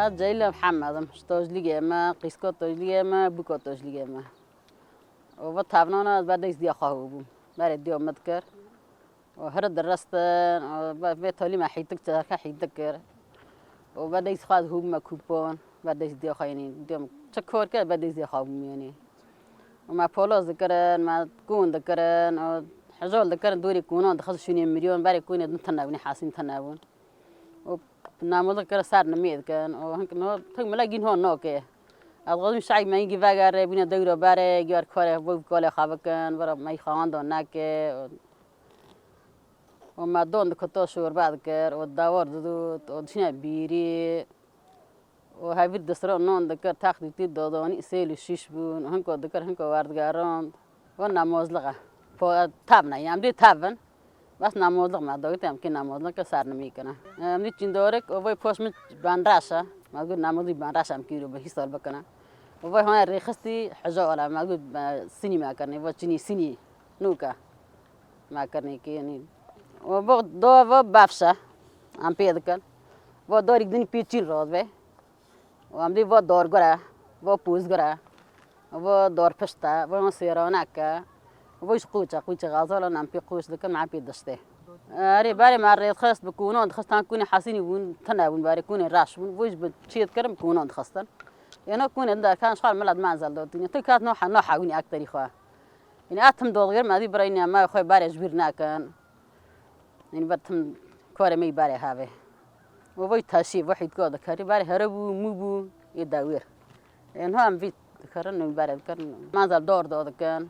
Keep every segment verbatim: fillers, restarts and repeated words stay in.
Celîla Mihemed im, ji Tojlîgê me, qîska Tojlîgê me, bûka Tojlîgê me. Û va tavnana ez ber dest diya xwe hû bûm. Berê diya min dikir. Û here direstin, û be-, vê talî me hîtik, çerke hîtik kir. Û ber dest xwe ez hû bûme kûpan, ber dest diya xwe, yanî, diya min çi kar kir, ber dest diya xwe bûm, yanî. Û me polos dikirin, me kûn dikirin, û hejol dikirin, dorê kûnan dixist şûnê miriyon, berê kûnê din tune bûn, hesîn tune bûn. Û namozlik kir ser nimê dikin. Û hin no tek mile gîn hon noke. Ez xwazim şaî me gî vegere, bîne dewra bere, gî wer kare, bo kale xwe bikin, bera me xawan do neke. Û me don dikir to şorbe dikir, û dawar didût, û dişine bîrî. Û hevîr disra non dikir, tax dîtî dodanî sêl û şîş bûn. Hinko dikir, hinko werdigerand. Û namozliq e. Po-, tevne, em dê tevin. Bes namozliq me dawît, em kê namozliq ke sernimî kine. Em dî çîndorik, û vay poş min banraşa. Me got namozî banraşa em kîro bi hîsal bikine. Û vay hona rêxistî heja ola, me got, e, sinî me kirnî, vay çinî sinî. Nûka. Me kirnî kê, yanî. Û bo do vo bafşa. Em pê dikin. Vo dorîk din pê çîn roz be. Û em dî vo dorgure, vo pûzgure, vo dorpişte, vo sêraneke, vo ji qûçe, qûçe xazalan em pê qûç dikin, em pê diştê. Erê, berê me rêdxist bi kûnan dixist, tan kûnê hesînî bûn, tune bûn, berê kûnê reş bûn, vo ji bi çê dikirin bi kûnan dixistin. Êno kûnê din derkan ji xwe milet menzel dotîne. Tu kat no he-, no hewînî ekterî xwe. Yanî a tim dodgirim, ez dî birayî me xwe berê ji bîr nekin. Yanî ber tim karê me yî berê havê. Û vay taşî, vay hîtko dikarî, berê here bû, mû bû, yê dewêr. Ên ha em vî dikarin, û berê dikarin. Manzel dor do dikin.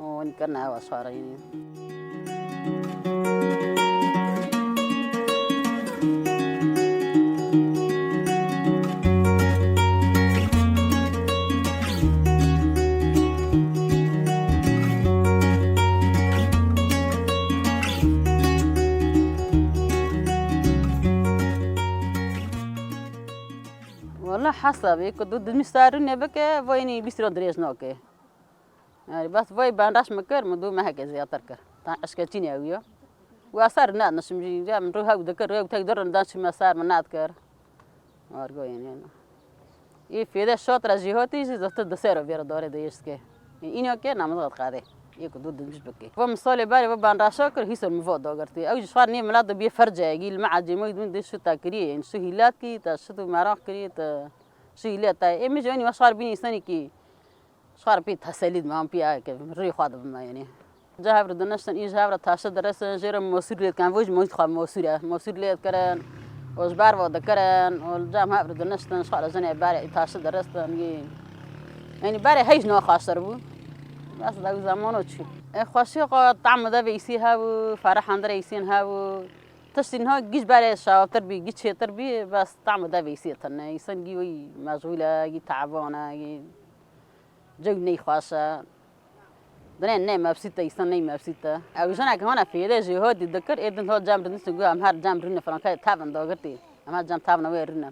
Û nîkirine ew aşara yanî. Wala hesabê ku du dimî sar rûnê bike, vo yanî bîst ro dirêj nake. Yanî bes vay ben reş min kir, min du mehekê zêdetir kir. Tan eşkeçînê ew ya. Û ez ser nadinişim jî, ya min rû hew dikir, rû hew tek du rin dan çi me ser min nadikir. Argo yanî. Î fêde şotra jî hotî jî zehtir di ser o vêra dore de yêşt ke. Îno ke namaz qadê. Yê ku du dimij bike. Va misalê berê va ben reşa kir, hîsor min vo dagirtî. Ew jî şar nê milat de bê ferce, gî li me ecêmoy dûn de şu ta kiriye, yanî şu hîlat kî, ta şu tu meraq kiriye, ta şu hîlet ta. Ê min jî yanî va şar bînî senî kî. Şar pî teselî dime, em pî ayeke rî xwe dibime yanî. Ca hev re diniştin, î ji hev re taşe diresin, jê re mosûr lê dikin, voj mosûr xwe mosûr e, mosûr lê dikirin, û ji ber ve dikirin, û li cem hev re diniştin, ji xwe re jinê berê î taşe diristin, yê. Yanî berê heyş naxweştir bû. Bes de ew zemano çû. Ê xweşî xwe tam de veysi hebû, ferahan de reysîn hebû. Tiştî niha gî ji berê şawtir bî, gî çêtir bî, bes tam de veysi tine. Îsan gî wî meşgûl e, gî teban e, gî Cew ney xweş e. Dinê ney mebsît e, îsan ney mebsît e. Ew jinek hona fêde jî hodî dikir, ê din hot cem rindin, got em her cem rine filan kay tavin dagirtî. Em her cem tavin wê rine.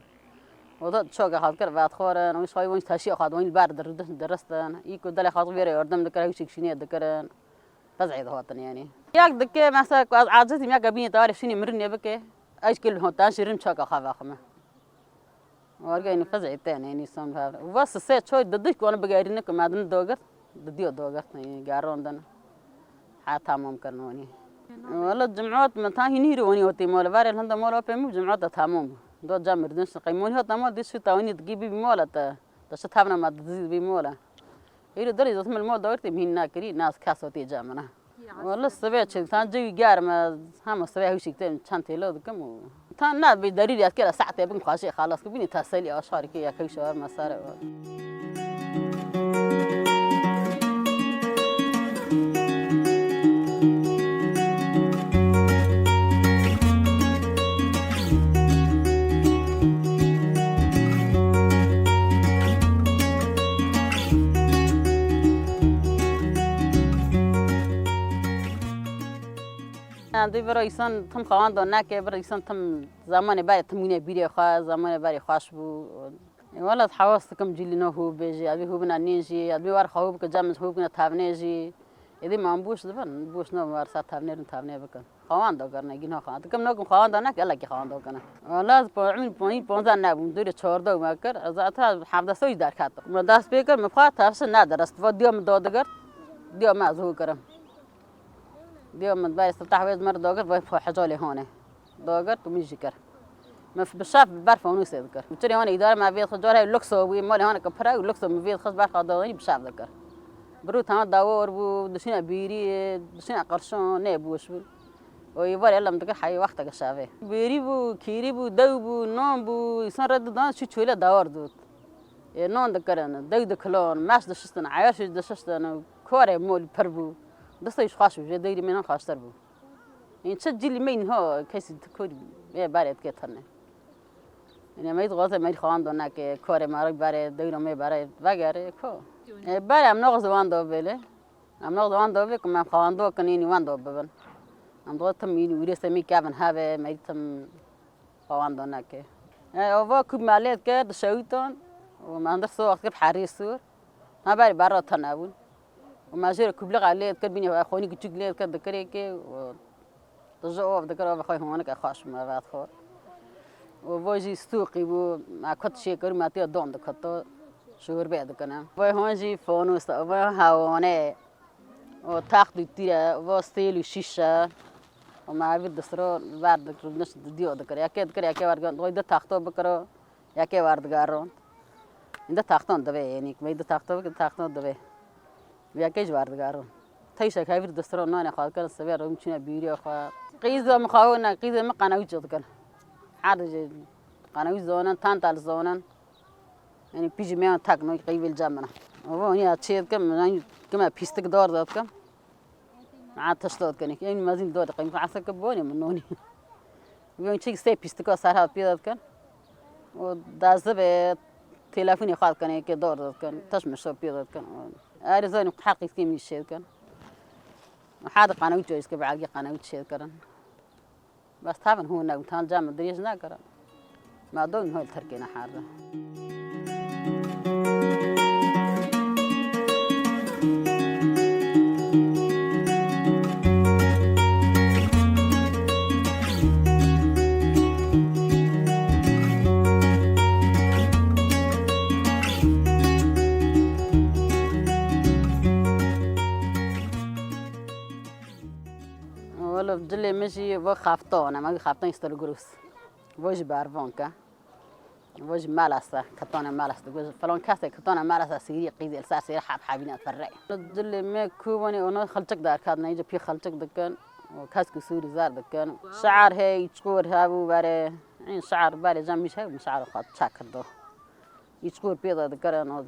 O da çoka xat kir vat xorin, o şoy won taşî xat won ber dir diristin. Î ku dele xat vêre yardım dikir, ew şik şînê dikirin. Fez'ê dihatin yanî. Yak dike mesela ku ez aciz im, yak bînî tarî şînî mirinê bike. Ew kil hot tan şirin çoka xat vaxime. Wargeyni fezê tene nîsan her. Va sisê çoy didik onu bigerine ku madin doger. Didiyo doger, garon den. Ha tamam kirnoni. Wala cum'at min ta hini ro oni oti mol. Vare handa mol ope mu cum'at da tamam. Do cam mirdin qeymoni hot tamam, disu ta oni gibi mol ta. Da şu tavna ma dizi bi mol. Îro derê zot min mol dawirtê min nakirî, nas kas oti camina. Wala sibê çi, tan cewî germ e, hema sibê hewşîk têm çend têlo dikim û tan na bi derî riyaz kera saetê bin xwaşê xalas ki bînî teselî aşarî ki ya kewşe var mesare. Em dê bira îsan tim xewan do neke, bira îsan tim zamanê berê tim wîne bîrê xwe, zamanê berê xweş bû. Welat hewas dikim cîlî no hû bêjî, ez bê hû bina nîn jî, ez bê wer xwe hû bike cem hû bikine tevnê jî. Êdî man bûş dibin, bûş no wer sa tevnêrin tevnê bikin. Xawan da kirine, gîna xawan. Dikim nakim xawan da neke, ellekî xawan da kirine. Wala ez pa-, emî pa-, ponza nebûm, dûrê çardeh me kir. Ez heta hevdeh soyî derketim. Me dest pê kir, me xwe tefşin nederist. Va diya min dadigirt, diya me ez hû kirim. Diya min berê sibteh wêz me re dagirt, va xwe hecalê hane. Dagirt û min jî kir. Me f-, bi şev ber fanûsê dikir. Çirê hane îdare me vêd xist, carê lukso bû, malê hane ke pira û lukso min vêd xist ber xwe dadanî bi şev dikir. Bi rû tema dawar bû, dişîne bîrî, dişîne qirşan, nê bi weş bû. O êvarê lem dikir heyê wexteke şevê. Bêrî bû, kîrî bû, dew bû, nan bû, îsan re didan çi çolê dawar dot. Ê nan dikirin, dew dikilan, meş dişistin, eyaş jî dişistin, karê mol pir bû. Distê ji xweş bû, jê deyrî mênan xweştir bû. Ên çi cilî me niha kesî tu kor ê berê dike tene. Ên me dixwaze me xawan do neke, karê me re berê, dewra me berê, vegere, ko. Ê berê em naxwaze wan do bêle. Em naxwaze wan do bê, ku em xawan do kin, ênî wan do bibin. Em dixwaze tim ênî wîrê semî kevin hebe, me tim xawan do neke. E, ova ku me lê dike, dişewîtan, û me hindir soğuk kir herî sûr. Me berê berra tene bûn. Û me jê re kubliqa lê dikir, bînê xwe xonî küçük lê dikir, dikirê ke, û tu ji ov dikir, ov xwe honik e xweş me vet xwe. Û vo jî stûqî bû, me kut şêkir, me tê don dikito, şorbê dikine. Vo hon jî fonus e, vo hewone, û taxt û tîre, vo stêl û şîş e. Û me evî distiro ver dikir, niş diyo dikir. Yekê dikir, yekê wer dikir, vo du taxto bikiro. Yekê werdigeron. Êndî taxton divê, ênî me du taxto bike, taxton divê. Yekê jî werdigeron. Teyşek hevîr distiro nanê xwe dikirin, sibê re çûne bîriya xwe. Qîza min xwe ne, qîzê min qenewî çi dikin. Her jî qenewî zonin, tantal zonin. Yanî pîjî me tek no qeyvil cem min. Ava ya çê dikim, min kime pîstik dar da dikim. Ha, tişt dot kenê. Ên mezin dot kenê. Asa ke bone min nonî. Ven çik sê pîstika serhat pê dot ken. O dazı be telefonê xal kenê ke dor dot ken. Taş mi şo pê dot ken. Arı zanî haqî kim şey ken. Hadi qanavî çoyis ke belge qanavî şey keren. Bes tavan hûn ne, tan cam dirêj nakirin. Ma don hol terkê neherde. Wala dilê min jî va xeftan e, me xeftan îstel gurus. Va jî bervan ke. Va jî melese, ketane melese. Digo, filan kesê ketane melese sîrî qîzê li ser sêre heb hebîne ferre. Dilê me ku vanê ona xilçik derket, neyce pî xilçik dikin. Û kesk û sûrî zer dikin. Şe'er hey, çiqor hebû berê. Ên şe'er berê cem mîş hey, şe'er xwe çek kirdo. Îçqûr pê de dikirin, û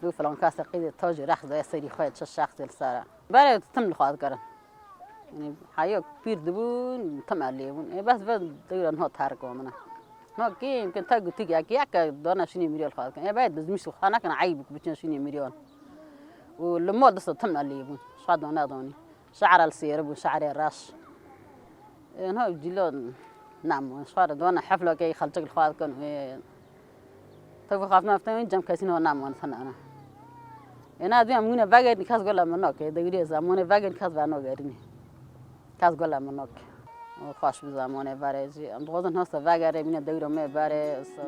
du filan kesê qîzê tacî rex de serî xwe çi şexsê li ser e. Berê tim li xwe dikirin. Yanî heya pîr dibûn, tim elê bûn. Ê bes ve dewra niha terk bû min. Niha kêm kin tek û tik yek, yek dana şînê mîriyal xwe dikin. Ê berê dizmîş xwe nekin, eyb ku biçin şînê mîriyal. Û li mal disa tim elê bûn. Şa dana danî. Şe'ra li sêre bû, şe'rê reş. Ê, niha cîlo nam, şe'ra dana hefla ke xelçik li xwe dikin. Ê, Tabi xafna hafta min cem kesî niha nam wan sana ana. Ê, na duyam mune vegerin kes gola min nake, dewrê zamanê vegerin kes ve nagerînî. Kes gola min nake. O xweş bi zamanê berê jî. Em dixwazin hasta vegerê, mine dewra me berê, so.